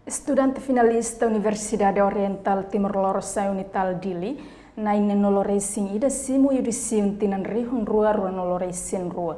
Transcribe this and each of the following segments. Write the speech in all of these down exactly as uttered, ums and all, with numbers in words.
Estudante finalista Universidade Oriental Timor Lorosa'e, Unital, Dili, na'in-neenulu-resin-ida, simu yudisium tinan rihun rua ruanulu-resin-rua.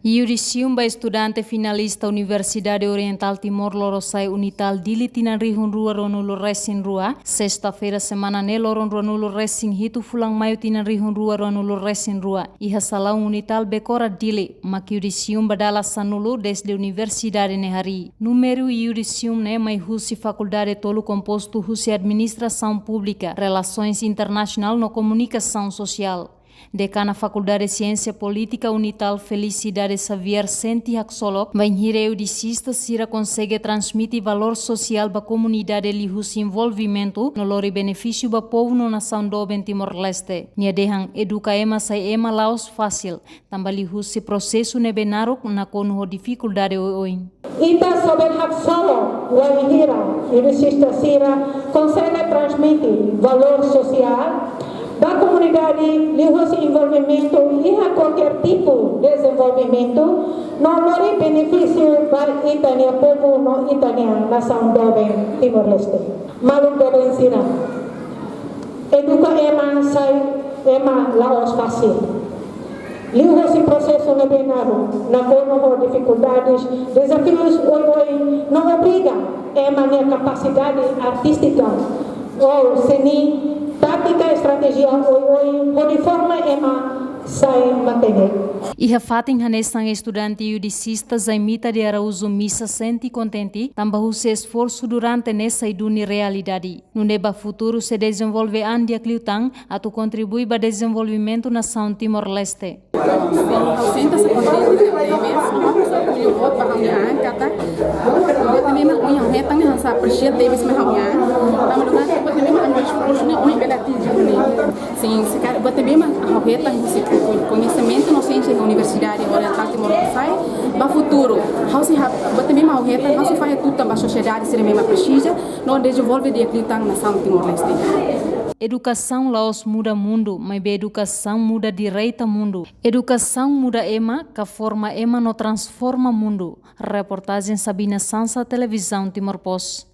Yudisium ba estudante finalista Universidade Oriental Timor Lorosa'e, Unital, Dili, tinan rihun rua ruanulu-resin-rua, sesta-feira semana ne'e, loron ruanulu-resin-hitu fulan Maiu tinan rihun rua ruanulu-resin-rua, iha salaun Unital, Bekora, Dili, mak yudisium ba dala sanulu dezde universidade ne'e harii. Númeru yudisium ne'e mai husi fakuldade tolu kompostu husi Administrasaun Públika, Relasoens Internasionál no Komunikasaun Sosiál. Dekana Fakuldade Siénsia Polítika Unital, Felicidade Xavier, sente haksolok bainhira yudisista sira konsege transmite valór sosiál ba komunidade liuhusi envolvimentu no lori benefísiu ba povu no nasaun doben Timor-Leste. Nia dehan eduka ema sai ema la'ós fasil, tanba liuhusi prosesu ne'ebé naruk nakonu ho difikuldade oioin. Ita sobe haksolok wainhira yudisista sira konsege transmite valór sosiál ba komunidade liuhusi envolvimentu iha kualkér tipu dezenvolvimentu no lori benefísiu ba ita-nia povu no ita-nia nasaun doben Timor-Leste. Maluk doben sira, eduka ema sai ema la'ós fasil. Liuhusi prosesu ne'ebé naruk, nakonu ho difikuldades, dezafius oioin, no obriga ema nia kapasidade artístika ou seni, tátika, estratéjia oioin, hodi forma ema sai matenek. Iha fatin hanesan, estudante yudisista Zaimita de Araújo Missa sente kontente tanba husi esforsu durante ne'e sai duni realidade. Nune'e ba futuru sei dezenvolve an di'ak liután atu kontribui ba dezenvolvimentu nasaun Timor-Leste. Sin, ha'u sente sai kontente tebes, no ha'u mós orgullu boot ba ha'u-nia an katak, buat ne'ebé mak ohin ha'u hetan ne'e hanesan apresia tebes mai ha'u-nia an. Tanba lugar buat ne'ebé mak ha'u esforsu ne'e ohin bele atinje ne'e. Sin, se karik buat ne'ebé mak ha'u hetan husi koñesimentu no siénsia iha Universidade Oriental Timor Lorosa'e, ba futuru, ha'u sei ha-, buat ne'ebé mak ha'u hetan, ha'u sei fahe tutan ba sosiedade sira ne'ebé mak presiza, no dezenvolve di'ak liután nasaun Timor-Leste. Edukasaun la'ós muda mundu, maibé edukasaun muda direta mundu. Edukasaun muda ema, ka forma ema no transforma mundu. Reportajen Sabina Sansa, Televizaun Timor Post.